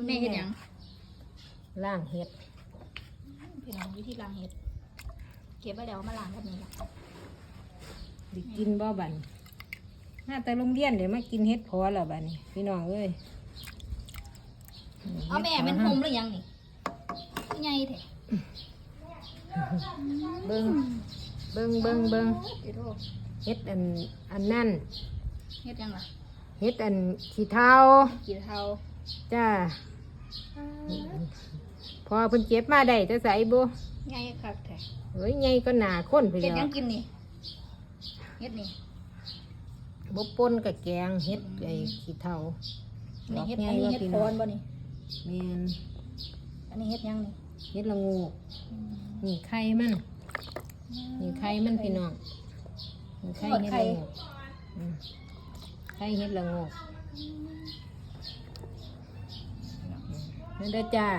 ແມ່ເຮັດຫຍັງ? ລ້າງເຫັດ. ພີ່ນ້ອງ ວິທີລ້າງເຫັດ ເກັບໄວ້ແລ້ວເອົາມາລ້າງກັບນີ້ລະ. ໄດ້ກິນບໍ່ບັດນີ້? ມາແຕ່ໂຮງຮຽນໄດ້ມາກິນເຫັດເຜາະແລ້ວບັດນີ້ ພີ່ນ້ອງເອີຍ. ເອົາແມ່ ເຫັດເຜາະ ແມ່ນຫົ່ມຫຼືຫຍັງນີ້? ຄືໃຫຍ່ແທ້. ເບິ່ງ ເບິ່ງ ເບິ່ງ ເບິ່ງ ເຫັດອັນ ອັນນັ້ນ. ເຫັດຫຍັງລະ? ເຫັດອັນຂີ້ເຖົ່າ. ຂີ້ເຖົ່າ. ຈ້າ. ພໍ່ເພິ່ນເກັບມາໄດ້ແຕ່ໃສບຸ? ໃຫຍ່ຄັກແທ້. ໂອ້ຍ ໃຫຍ່ກວ່າໜ້າຄົນພຸ້ນແຫຼ້ວ. ເຮັດຫຍັງກິນນີ້? ເຫັດນີ້ ບໍ່ປົ່ນກະແກງ. ເຫັດ ອືມ ໄອ້ຂີ້ເຖົ່າ. ອັນນີ້ເຫັດ ດອກໃຫຍ່ ອັນນີ້ເຫັດ ວ່າພີ່ນ້ອງ ເຜາະບໍ່ນີ້? ແມ່ນ. ອັນນີ້ເຫັດຫຍັງນີ້? ເຫັດລະໂງກ. ອືມ ນີ້ໄຂ່ມັນ. ອືມ ນີ້ໄຂ່ມັນ ໄຂ່ ພີ່ນ້ອງ. ນີ້ໄຂ່ເຫັດລະໂງກ. ອືມ ໄຂ່ເຫັດລະໂງກ. ອືມ ມາເດີຈ້າ.